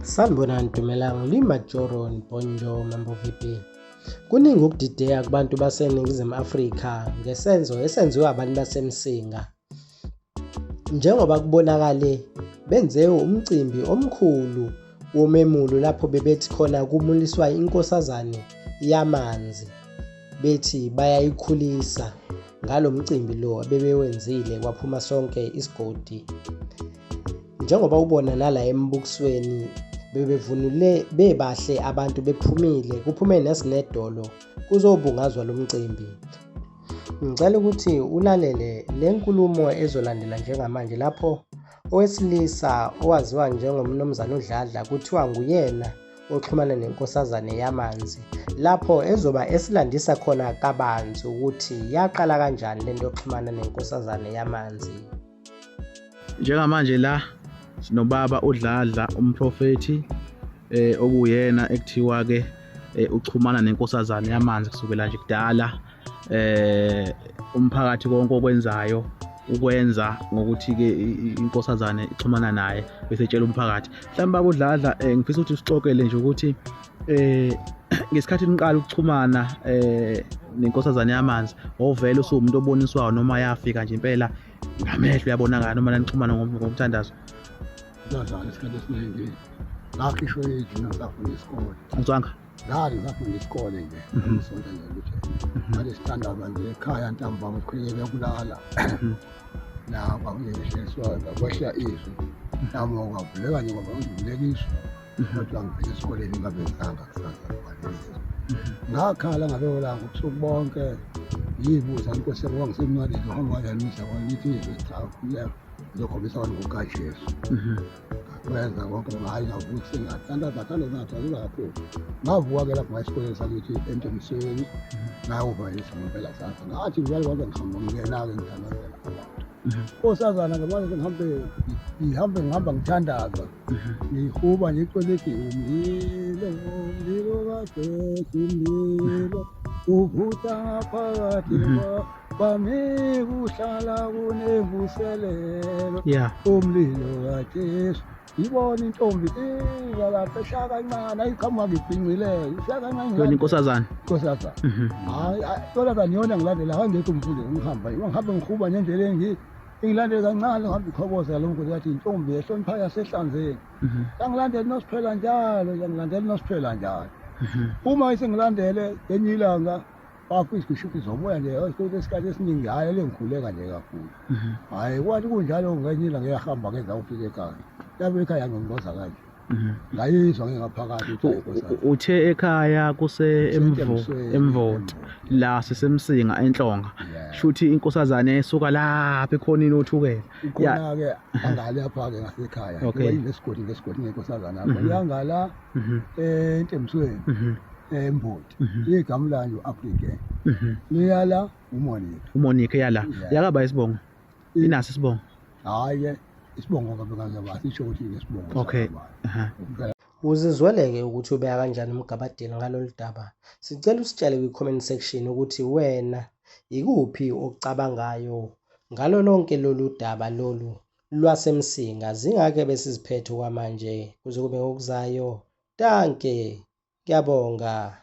Sanibonani Dumelang Lima Joron Bonjo Mambo VP. Kuningi ukudideka kubantu baseNingizimu Afrika ngesenzo esenziwa abantu baseMsinga. Njengoba kubonakale benze umcimbi omkhulu womemulo lapho bebethi khona kumuliswa inkosazane yamanzi bethi bayayikhulisa ngalo mcimbi lo abebewenzile kwaphuma sonke isigodi. Njengoba ubona nala embukisweni bebevunule bebahle abantu bephumile kuphume nesinedolo kuzobungazwa lo mcimbi. Ngicela ukuthi ulalele le nkulumo ezolandela njengamanje lapho owesilisa owaziwa njengomnumzane uDladla kuthiwa nguyena oxhumana nenkosazane yamanzi lapho ezoba esilandisa khona kabanzi ukuthi yaqala kanjani lento yokuxhumana nenkosazane yamanzi. Njengamanje la sinobaba uDladla umprofethi okuyena ekuthiwa ke uchumana nenkosazane yamanzi kusukela nje kudala. Umphakathi konke okwenzayo ukwenza ngokuthi ke inkosazane ixhumana naye bese etshela umphakathi. Mhlawumbe baba uDladla ngifisa ukuthi usixoxele nje ukuthi ngesikhathi niqala ukuxhumana nenkosazane yamanzi ovele usuwumuntu oboniswayo noma yafika nje impela ngamehlo uyabonakala noma nanixhumana ngomthandazo? Ngazalwa isikhathi esiningi ngakhishwa ejina ngisafunda isikole. Ngizwanga. Ngake ngisafunda isikole nje ngisonta nje ukuthi ngabe sithandaza nje ekhaya ntambama sikhulekele kulala. Na kwakuyehliswa kwehla izwi. Nami kwavuleka nje ngoba ngivuleka izwi. Kodwa ngifike esikoleni ngabenzanga kusasa ngibhalile. Ngakhala ngalowo langa ubusuku bonke ngiyibuza inkosi yami ngisemncane nje uhamba kanjani umzamo ngithi izwi cha khuleka ngizokhombisa abantu ngokukaJesu. Ngakwenza konke hayi ngavuka ngathandaza ngathandaza ngathandaza kakhulu. Ngavuka-ke lapho ngaya esikoleni sakithi entengisweni ngayovayisa ngempela sasa. Ngathi njalo konke ngihamba ngingena-ke ngithandazela abantu. Nkosazana-ke manje ngihambe ngihambe ngihamba ngithandaza. Ngihuba nje iculo lithi umlilo umlilo kaJesu umlilo uvutha ngaphakathi kwami kuhlala kunemvuselelo umlilo kaJesu. Ngibona intombi iza lapha eshaya kancane ayiqhamuka ngibhincileyo ishaya kancane. Yona inkosazana? Inkosazana. Hayi inkosazana iyona ngilandela angekho umfundisi ngihamba ngihambe ngihuba nje endleleni ingilandele kancane ngihambe ikhoboza lo mkhulu yathi intombi ehloniphayo yasehlanzeni. Yangilandela nosiphela njalo yangilandela nosiphela njalo. Uma isengilandele ngenye ilanga bafisa isho ukuthi izobuya nje isikhathi esiningi hhayi lengikhuleka nje kakhulu. Hhayi kwathi kunjalo ngenye ilanga iyahamba ngenza ufike ekhaya. Yabe ekhaya ngimboza kanje. Ngayizwa ngingaphakathi ukuthi inkosazana. Uthe ekhaya kuse Emvoti la sisemsinga enhlonga. Shuthi inkosazane esuka lapha ekhonini othukela. Ikhona ke angale lapha ke ngasekhaya. Inesigodi ngesigodi ngenkosazana yakho. Iyangala entemsweni eMvoti. Igama layo Afrika. Liyala uMonica. uMonica yala. Yakaba isibongo. Inaso isibongo. Hayi isibongo ngabe basisho ukuthi isibongo. Okay. Uzizweleke ukuthi ubeka kanjani umgabadeli ngalolu daba. Sicela usitshele kwi-comment section ukuthi wena ikuphi okucabangayo ngalo lonke lolu daba lolu lwaseMsinga. Zingake besiziphethe kwamanje kuze kube ngokuzayo. Danke. Ngiyabonga.